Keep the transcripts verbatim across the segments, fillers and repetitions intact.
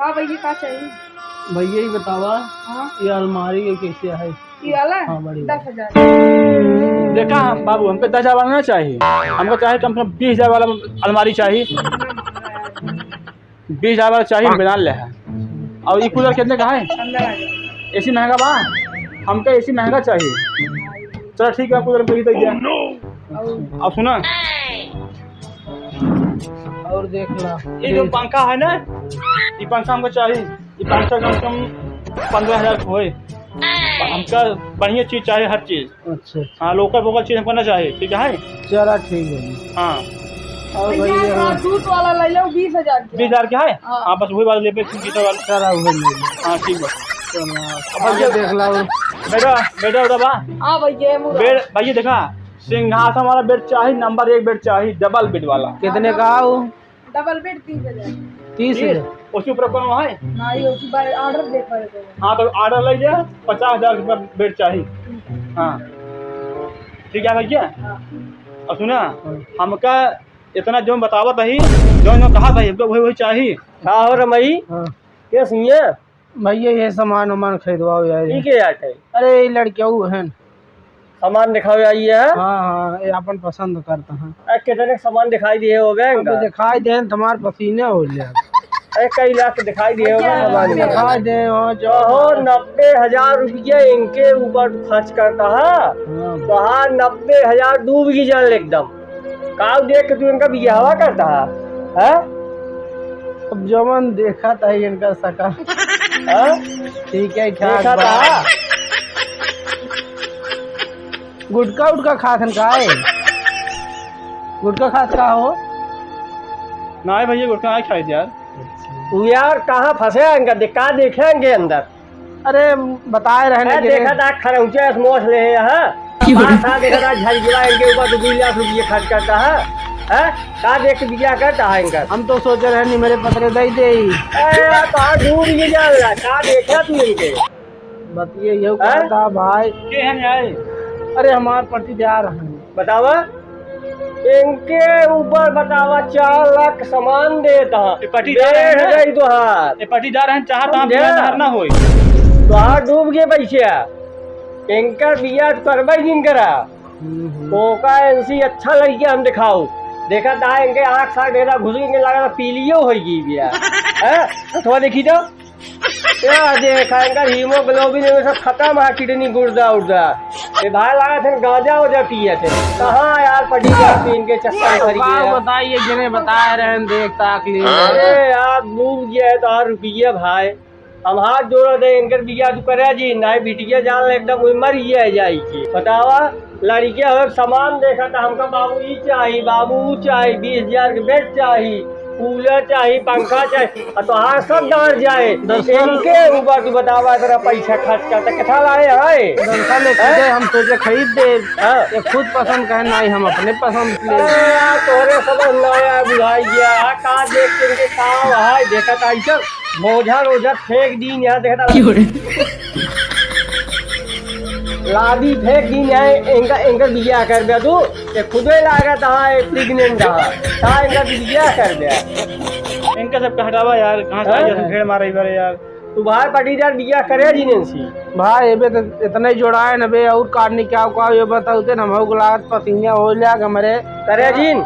हाँ भैया, का चाहिए? भैया, ये बतावा, हाँ? ये अलमारी के कैसे है? ये वाला? हाँ, बड़ी वाला। दस हजार। देखा हम बाबू, हमको दस हजार वाला ना चाहिए, हमको चाहिए कम से कम बीस हजार वाला अलमारी चाहिए। बीस हजार वाला चाहिए, बना ले है। और ये कूलर कितने का है? पंद्रह हजार। एसी महंगा बा, हमका एसी महंगा चाहिए। चला ठीक है, कूलर हम दे दिया। और अब सुना, और देख ला। ये जो पंखा है ना, ये पंखा हमको चाहिए। ये पंखा कम से कम पंद्रह हजार का होए। हमका बढ़िया चीज चाहिए, हर चीज। अच्छा, अच्छा। हाँ, लोकल वोकल चीज हमको ना चाहिए, ठीक है? चला, ठीक है। हाँ। और भैया, भैया, हाँ। दूध वाला ले लो, बीस हजार के। बीस हजार के है? हाँ। हाँ, बस वही वाला ले पे, बीस हजार वाला। चला, वही ले लो। हाँ, ठीक बा। चला, अब भैया देख ला। बेटा, बेटा, बेटा बा। हाँ भैया, ये मुर्गा। बेड, भैया देखा, सिंहासन वाला बेड चाहिए, नंबर एक बेड चाहिए, डबल बेड वाला। कितने का हो? डबल बेड तीस हजार। तीस हजार? उसके ऊपर कौन है? नहीं, उसके बाद ऑर्डर दे पड़ेगा। हाँ, तो ऑर्डर ले लिया, पचास हजार रुपया बेड चाहिए। हाँ, ठीक है भैया। हाँ। और सुना, हाँ। हमका इतना जो बतावत ही, जो जो कहा था, हमको वही वही चाहिए। का हो रमई? हाँ। के सुनिए? भैया, ये सामान वामान खरीदवाओ यार। ई के आटे? अरे, ये लड़किया वो है। सामान दिखाओ यार, ये है? हाँ, हाँ, ये अपन पसंद करता है। अरे, कितने के सामान दिखाई दिए हो गए अब इनका? दिखाई दे, तुम्हारे पसीने हो लिया। अरे, कई लाख के दिखाई दिए हो गए सामान। दिखाई दे, हाँ, जो ओहो, नब्बे हजार रुपये इनके ऊपर तू खर्च करता है। हाँ। तो हाँ, नब्बे हजार डूब गई जान एकदम। काउ देख के तू इनका बियाहवा करता है, हैं? अब जवन देखा था इनका सका। हाँ? ठीक है, ख्याल देखा बा। था। गुटखा उटखा खात हन का है? गुटखा खात का हो? ना भैया, गुटखा नहीं खाई यार। तू यार कहाँ फंसे हैं इनका? देख, का देखे इनके अंदर? अरे, बताए रहने ए, के देखा था खरौचा समोस ले है, हाँ? की हो रही? बादशाह देखा था झलकिवा इनके ऊपर तो दो लाख रुपये खर्च करता है, हैं? का देख के बिया करता है इनका? हम तो सोचे रहे नहीं मेरे पतरे दे दे ही। ए, यार, तो आज डूब ये जा रहा, का देखा तू इनके? बतिये ये हैं? करता भाई। के हैं यार? अरे, हमार पटीदार हैं। बतावा, इनके ऊपर बतावा, चार लाख सामान देता। ये पटीदार है बेह ना? गई तोहार। ये पटीदार है, चाहत हम समझे? बिना तोहार ना होई। तोहार डूब गए पैसे। इनकर बिया तो करबे जिन करा। हम्म, हम्म। ओका इनसे अच्छा लड़किया हम दिखाओ। देखा था इनके आँख साथ डेरा घुस के लगा था, पीलियो हो गई बिया। हैं? तो थोड़ा देखी तो। या देखा, इनका हीमोग्लोबिन में सब खत्म है, किडनी, गुर्दा उर्दा। ये भाई लगा थे गांजा उजा पिए थे। कहाँ यार पटीदार पीन के चक्कर में पड़ का गया? बताइए, जिन्हें बताए रहे हैं, देख ताक लिए। अरे यार, डूब गया है तो यार रुकिए भाई, हम हाथ जोड़ दे, इनकर बिया तू करे जी, नहीं बिटिया जान ले एकदम वही मर गया है जाई के। बतावा, लड़किया हो सामान देखा था, हमका बाबू ई चाही, बाबू ऊ चाही, बीस हजार के बेड चाही, कूलर चाही, पंखा चाही, आ तोहार सब दार जाए। दरअसल इनके ऊपर तू बतावा, इतना पैसा खर्च करता, कितना लाए है? दरअसल एक हैं? चीजें हम सोचे खरीद दे, हाँ। ये खुद पसंद कहे, नहीं हम अपने पसंद ले। अरे यार, तोहरे समझ ना आया, बुझाई गया, हाँ, का देख के इनके का है, देखा था, ऐसा बोझा रोझा फेंक दीन यहाँ, देखा था। क्यों रे? लादी फेंक दीन यहाँ, इनका, इनका बिया कर दे तू, ये खुदे लागत है, प्रेग्नेंट है, का इनका बिया कर दे? इनका सबका हटावा यार, कहाँ से हाँ? आई जाते भेड़ मारे बारे यार। तू भाई पटीदार बिया करे जिनेंसी। भाई, एबे तो इतना ही जोड़ा है ना बे, और काटने क्या हुआ, ये बताओ ते, हम हो लागत पसीना हो लिया हमरे। करे जिन।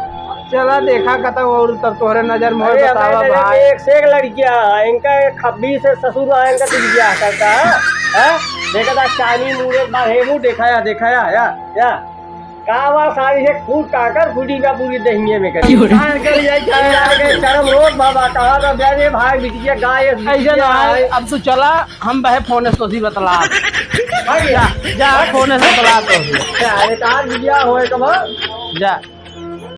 चला देखा कतौ और तब तोहरे नजर में हो अरे, बतावा हमारे नजर भाई। में एक से एक लड़कियां हैं, इनका एक खब्बी से ससुर है, इनका तो बिया करता है। हैं? देखा था चानी मुंह एक बार हेमू देखाया, देखाया, या, या। का बा सारी से खूब काकर फूटी बा पूरी दहिये में करी। क्यों रे? काहे करी जाई, काहे जाके चरम रोग बाबा, कहा तो बे रे भाई बिटिया गाय ऐसे ऐसे ना है। है, अब तू चला, हम बहे फोन से तोसी बतला। भाई जा, जा, फोन से बतला तो। अरे तार बिटिया होए कब? जा।